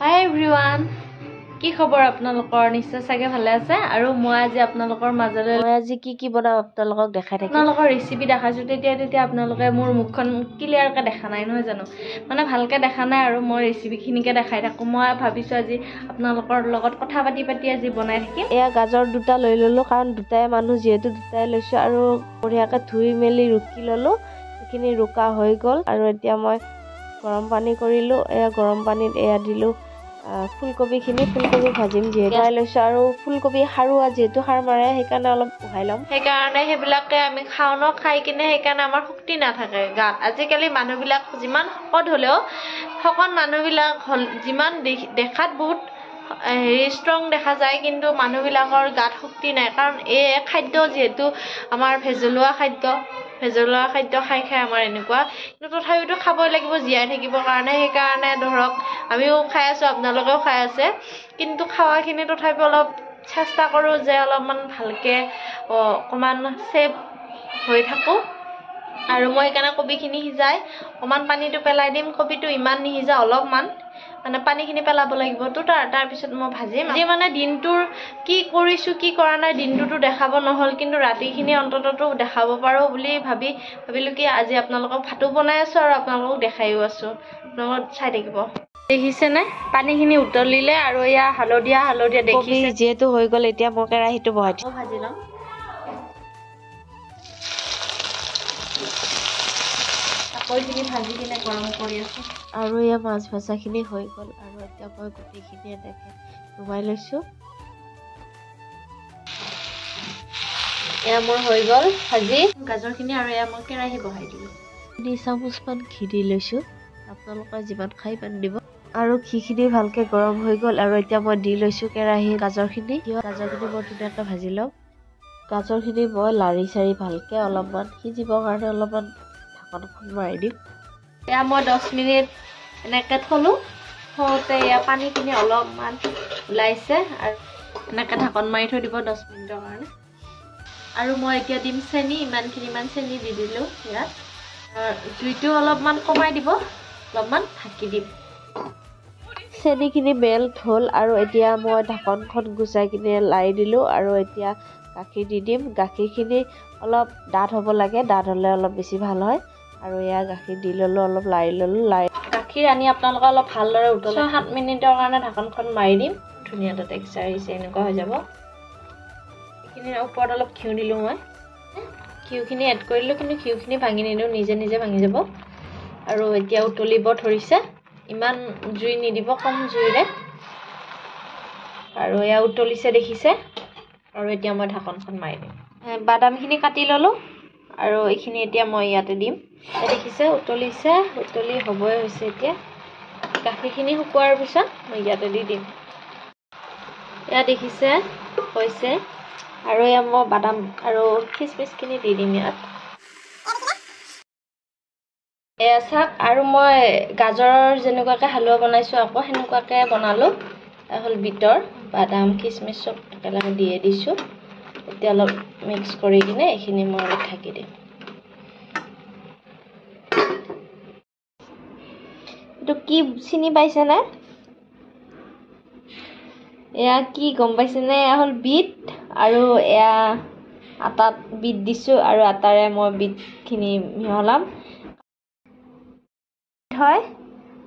হাই everyone, কি খবৰ আপোনালোকৰ? নিশ্চয় চাগে ভালে আছে। আৰু মই আজি আপোনালোকৰ মাজলৈ মই আজি কি কি বনাম আপোনালোকক দেখাই থাকিম। আপোনালোকৰ ৰেচিপি দেখাইছোঁ তেতিয়া তেতিয়া আপোনালোকে মোৰ মুখখন ক্লিয়াৰকৈ দেখা নাই নহয় জানো, মানে ভালকৈ দেখা নাই আৰু মই ৰেচিপিখিনিকে দেখাই থাকোঁ। মই ভাবিছোঁ আজি আপোনালোকৰ লগত কথা পাতি পাতি আজি বনাই থাকিম। এয়া গাজৰ দুটা লৈ ল'লোঁ, কাৰণ দুটাই মানুহ যিহেতু দুটাই লৈছোঁ। আৰু বঢ়িয়াকৈ ধুই মেলি ৰুকি ল'লোঁ, এইখিনি ৰুকা হৈ গ'ল। আৰু এতিয়া মই গৰম পানী কৰিলোঁ। এয়া গৰম পানীত এয়া দিলোঁ ফুলকবিখিনি, ফুলকবি ভাজিম যিহেতু লৈছোঁ। আৰু ফুলকবি সাৰুৱা যিহেতু সাৰ মাৰে, সেইকাৰণে অলপ উহাই ল'ম। সেইকাৰণে সেইবিলাকে আমি খাওঁ ন, খাই কিনে সেইকাৰণে আমাৰ শক্তি নাথাকে গাত। আজিকালি মানুহবিলাক যিমান শকত হ'লেও, শকত মানুহবিলাক হ'ল যিমান দেখাত বহুত হেৰি ষ্ট্ৰং দেখা যায়, কিন্তু মানুহবিলাকৰ গাত শক্তি নাই। কাৰণ এই খাদ্য যিহেতু আমাৰ ভেজলোৱা খাদ্য, ভেজলোৱা খাদ্য খাই খাই আমাৰ এনেকুৱা, কিন্তু তথাপিতো খাবই লাগিব জীয়াই থাকিবৰ কাৰণে। সেইকাৰণে ধৰক আমিও খাই আছোঁ, আপোনালোকেও খাই আছে, কিন্তু খোৱাখিনি তথাপিও অলপ চেষ্টা কৰোঁ যে অলপমান ভালকৈ অকণমান ছেভ হৈ থাকোঁ। আৰু মই সেইকাৰণে কবিখিনি সিজাই অকণমান পানীটো পেলাই দিম। কবিটো ইমান নিসিজা, অলপমান মানে পানীখিনি পেলাব লাগিবতো। তাৰপিছত মই ভাজিম। আজি মানে দিনটোৰ কি কৰিছোঁ কি কৰা নাই দিনটোতো দেখাব নহ'ল, কিন্তু ৰাতিখিনি অন্ততঃ দেখাব পাৰোঁ বুলি ভাবিলোঁ কি আজি আপোনালোকক ভাতো বনাই আছোঁ আৰু আপোনালোকক দেখায়ো আছোঁ। আপোনালোকক চাই থাকিব। দেখিছেনে পানীখিনি উতলিলে আৰু এয়া হালধীয়া হালধীয়া দেখিছে যিহেতু হৈ গ'ল। এতিয়া মই কেৰাহীটো বহাই দিওঁ, ভাজি ল'ম। এইখিনি ভাজি কিনে গৰম কৰি আছোঁ। আৰু এয়া মাছ ভজাখিনি হৈ গ'ল। আৰু এতিয়া মই গোটেইখিনি এনেকৈ নুমাই লৈছোঁ। এয়া মোৰ হৈ গ'ল ভাজি গাজৰখিনি। আৰু এয়া মই কেৰাহী বহাই দিলোঁ। 3 চামুচমান ঘি দি লৈছোঁ, আপোনালোকে যিমান খাই ইমান দিব। আৰু ঘিখিনি ভালকৈ গৰম হৈ গ'ল। আৰু এতিয়া মই দি লৈছোঁ কেৰাহী গাজৰখিনি। গাজৰখিনি মই ধুনীয়াকৈ ভাজি ল'ম। গাজৰখিনি মই লাৰি চাৰি ভালকৈ অলপমান সিজিবৰ কাৰণে অলপমান ঢাকনখন মাৰি দিম। এয়া মই 10 মিনিট এনেকৈ থ'লোঁ। থওঁতে এয়া পানীখিনি অলপমান ওলাইছে আৰু এনেকৈ ঢাকন মাৰি থৈ দিব 10 মিনিটৰ কাৰণে। আৰু মই এতিয়া দিম চেনি, ইমানখিনিমান চেনি দি দিলোঁ ইয়াত। জুইটো অলপমান কমাই দিব, অলপমান ঢাকি দিম। চেনিখিনি মেল্ট হ'ল। আৰু এতিয়া মই ঢাকনখন গুচাই কিনে লাৰি দিলোঁ। আৰু এতিয়া গাখীৰ দি দিম। গাখীৰখিনি অলপ ডাঠ হ'ব লাগে, ডাঠ হ'লে অলপ বেছি ভাল হয়। আৰু এয়া গাখীৰ দি ল'লোঁ, অলপ লাৰি ল'লোঁ। লাৰি গাখীৰ আনি আপোনালোকে অলপ ভালদৰে উতলাই 6-7 মিনিটৰ কাৰণে ঢাকনখন মাৰি দিম। ধুনীয়া এটা টেক্সচাৰ আহিছে, এনেকুৱা হৈ যাব। এইখিনিৰ ওপৰত অলপ ঘিউ দিলোঁ মই, ঘিউখিনি এড কৰিলোঁ, কিন্তু ঘিউখিনি ভাঙি নিদিওঁ, নিজে নিজে ভাঙি যাব। আৰু এতিয়া উতলিব ধৰিছে, ইমান জুই নিদিব, কম জুইৰে। আৰু এয়া উতলিছে দেখিছে। আৰু এতিয়া মই ঢাকনখন মাৰি দিম। বাদামখিনি কাটি ল'লোঁ আৰু এইখিনি এতিয়া মই ইয়াতে দিম। দেখিছে উতলিছে, উতলি হ'বই হৈছে। এতিয়া গাখীৰখিনি শুকোৱাৰ পিছত মই ইয়াতে দি দিম। এয়া দেখিছে হৈছে। আৰু এয়া মই বাদাম আৰু খিচমিচখিনি দি দিম ইয়াত। এয়া চাওক, আৰু মই গাজৰৰ যেনেকুৱাকৈ হালোৱা বনাইছোঁ আকৌ সেনেকুৱাকৈ বনালোঁ। হ'ল বিটৰ বাদাম খিচমিচ চব একেলগে দিয়ে দিছোঁ। এতিয়া অলপ মিক্স কৰি কিনে এইখিনি মই অলপ ঢাকি দিম। এইটো কি চিনি পাইছেনে? এয়া কি গম পাইছেনে? এয়া হ'ল বিট। আৰু এয়া আটাত বিট দিছোঁ আৰু আটাৰে মই বিটখিনি মিহলাম হয়।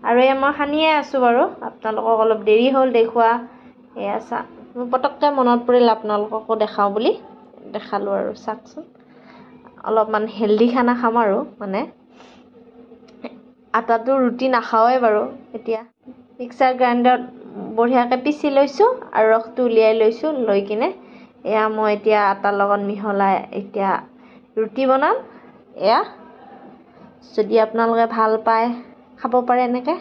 আৰু এয়া মই সানিয়ে আছোঁ বাৰু, আপোনালোকক অলপ দেৰি হ'ল দেখুওৱা। এয়া চাওক, মোৰ পটককৈ মনত পৰিল আপোনালোককো দেখাওঁ বুলি দেখালোঁ। আৰু চাওকচোন, অলপমান হেল্ডি খানা খাম আৰু, মানে আটাটো ৰুটি নাখাওঁৱেই বাৰু। এতিয়া মিক্সাৰ গ্ৰাইণ্ডাৰত বঢ়িয়াকৈ পিচি লৈছোঁ আৰু ৰসটো উলিয়াই লৈছোঁ। লৈ কিনে এয়া মই এতিয়া আটাৰ লগত মিহলাই এতিয়া ৰুটি বনাম। এয়া যদি আপোনালোকে ভাল পায় খাব পাৰে এনেকৈ।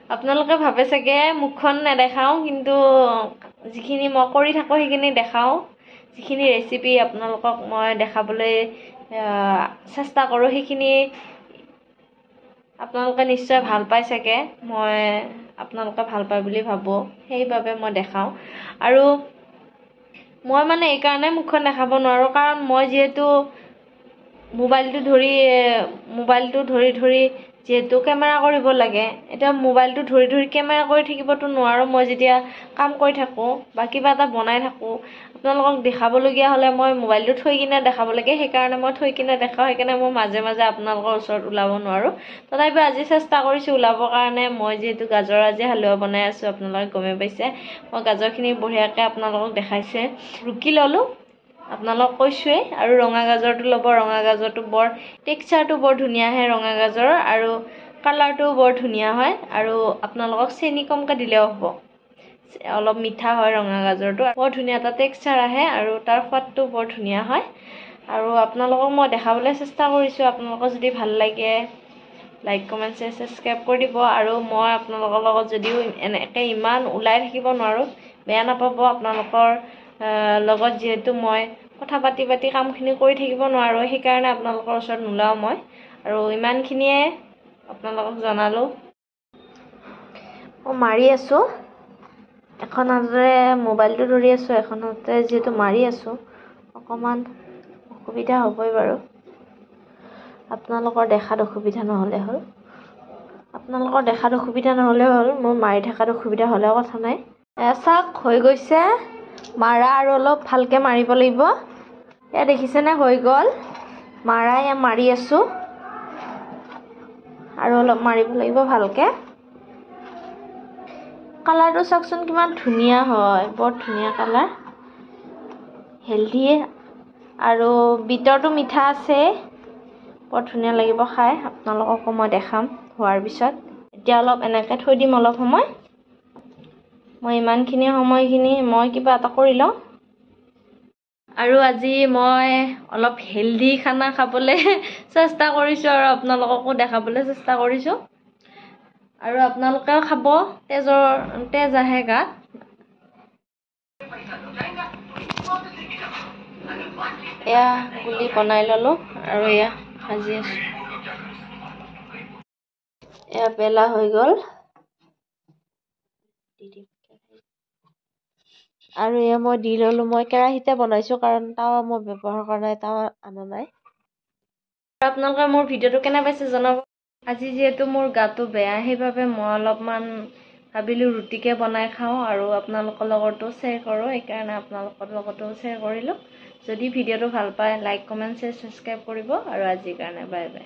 আপোনালোকে ভাবে চাগে মুখখন নেদেখাওঁ, কিন্তু যিখিনি মই কৰি থাকোঁ সেইখিনি দেখাওঁ। যিখিনি ৰেচিপি আপোনালোকক মই দেখাবলৈ চেষ্টা কৰোঁ সেইখিনি আপোনালোকে নিশ্চয় ভাল পায় চাগে। মই আপোনালোকে ভাল পায় বুলি ভাবোঁ, সেইবাবে মই দেখাওঁ। আৰু মই মানে এইকাৰণে মুখখন দেখাব নোৱাৰোঁ, কাৰণ মই যিহেতু মোবাইলটো ধৰি ধৰি যিহেতু কেমেৰা কৰিব লাগে, এতিয়া মোবাইলটো ধৰি ধৰি কেমেৰা কৰি থাকিবতো নোৱাৰোঁ। মই যেতিয়া কাম কৰি থাকোঁ বা কিবা এটা বনাই থাকোঁ, আপোনালোকক দেখাবলগীয়া হ'লে মই মোবাইলটো থৈ কিনে দেখাব লাগে, সেইকাৰণে মই থৈ কিনে দেখাওঁ। সেইকাৰণে মই মাজে মাজে আপোনালোকৰ ওচৰত ওলাব নোৱাৰোঁ। তথাপিও আজি চেষ্টা কৰিছোঁ ওলাবৰ কাৰণে। মই যিহেতু গাজৰ আজি হালোৱা বনাই আছোঁ, আপোনালোকে গমেই পাইছে। মই গাজৰখিনি বঢ়িয়াকৈ আপোনালোকক দেখাইছে, ৰুকি ল'লোঁ, আপোনালোকক কৈছোঁৱেই। আৰু ৰঙা গাজৰটো ল'ব, ৰঙা গাজৰটো বৰ টেক্সাৰটো বৰ ধুনীয়া আহে ৰঙা গাজৰৰ, আৰু কালাৰটোও বৰ ধুনীয়া হয়। আৰু আপোনালোকক চেনি কমকৈ দিলেও হ'ব, অলপ মিঠা হয় ৰঙা গাজৰটো, বৰ ধুনীয়া এটা টেক্সাৰ আহে আৰু তাৰ সোৱাদটো বৰ ধুনীয়া হয়। আৰু আপোনালোকক মই দেখাবলৈ চেষ্টা কৰিছোঁ। আপোনালোকৰ যদি ভাল লাগে লাইক, কমেণ্ট, শ্বেয়াৰ, ছাবস্ক্ৰাইব কৰি দিব। আৰু মই আপোনালোকৰ লগত যদিও এনেকৈ ইমান ওলাই থাকিব নোৱাৰোঁ, বেয়া নাপাব। আপোনালোকৰ লগত যিহেতু মই কথা পাতি পাতি কামখিনি কৰি থাকিব নোৱাৰোঁ, সেইকাৰণে আপোনালোকৰ ওচৰত নোলাওঁ মই। আৰু ইমানখিনিয়ে আপোনালোকক জনালোঁ। মই মাৰি আছোঁ, এখন হাতেৰে মোবাইলটো ধৰি আছোঁ, এখন হাতেৰে যিহেতু মাৰি আছোঁ, অকণমান অসুবিধা হ'বই বাৰু। আপোনালোকৰ দেখাত অসুবিধা নহ'লে হ'ল, আপোনালোকৰ দেখাত অসুবিধা নহ'লে হ'ল, মোৰ মাৰি থকাত অসুবিধা হ'লেও কথা নাই। চাওক হৈ গৈছে মাৰা, আৰু অলপ ভালকৈ মাৰিব লাগিব। এয়া দেখিছেনে হৈ গ'ল মাৰা, এয়া মাৰি আছোঁ, আৰু অলপ মাৰিব লাগিব ভালকৈ। কালাৰটো চাওকচোন কিমান ধুনীয়া হয়, বৰ ধুনীয়া কালাৰ, হেল্থিয়ে, আৰু বিটৰটো মিঠা আছে, বৰ ধুনীয়া লাগিব খাই। আপোনালোককো মই দেখাম হোৱাৰ পিছত। এতিয়া অলপ এনেকৈ থৈ দিম অলপ সময়। মই ইমানখিনি সময়খিনি মই কিবা এটা কৰি লওঁ। আৰু আজি মই অলপ হেল্ডি খানা খাবলৈ চেষ্টা কৰিছোঁ আৰু আপোনালোককো দেখাবলৈ চেষ্টা কৰিছোঁ। আৰু আপোনালোকেও খাব, তেজ আহে গাত। এয়া গুলি বনাই ল'লোঁ আৰু এয়া ভাজি আছোঁ। এয়া বেলা হৈ গ'ল। আৰু এয়া মই দি ল'লোঁ। মই কেৰাহীতে বনাইছোঁ, কাৰণ টাৱা মই ব্যৱহাৰ কৰা নাই, টাৱা অনা নাই। আপোনালোকে মোৰ ভিডিঅ'টো কেনে পাইছে জনাব। আজি যিহেতু মোৰ গাটো বেয়া, সেইবাবে মই অলপমান ভাবিলোঁ ৰুটিকে বনাই খাওঁ আৰু আপোনালোকৰ লগতো শ্বেয়াৰ কৰোঁ, সেইকাৰণে আপোনালোকৰ লগতো শ্বেয়াৰ কৰিলোঁ। যদি ভিডিঅ'টো ভাল পায় লাইক, কমেণ্ট, শ্বেয়াৰ, ছাবস্ক্ৰাইব কৰিব। আৰু আজিৰ কাৰণে বাই বাই।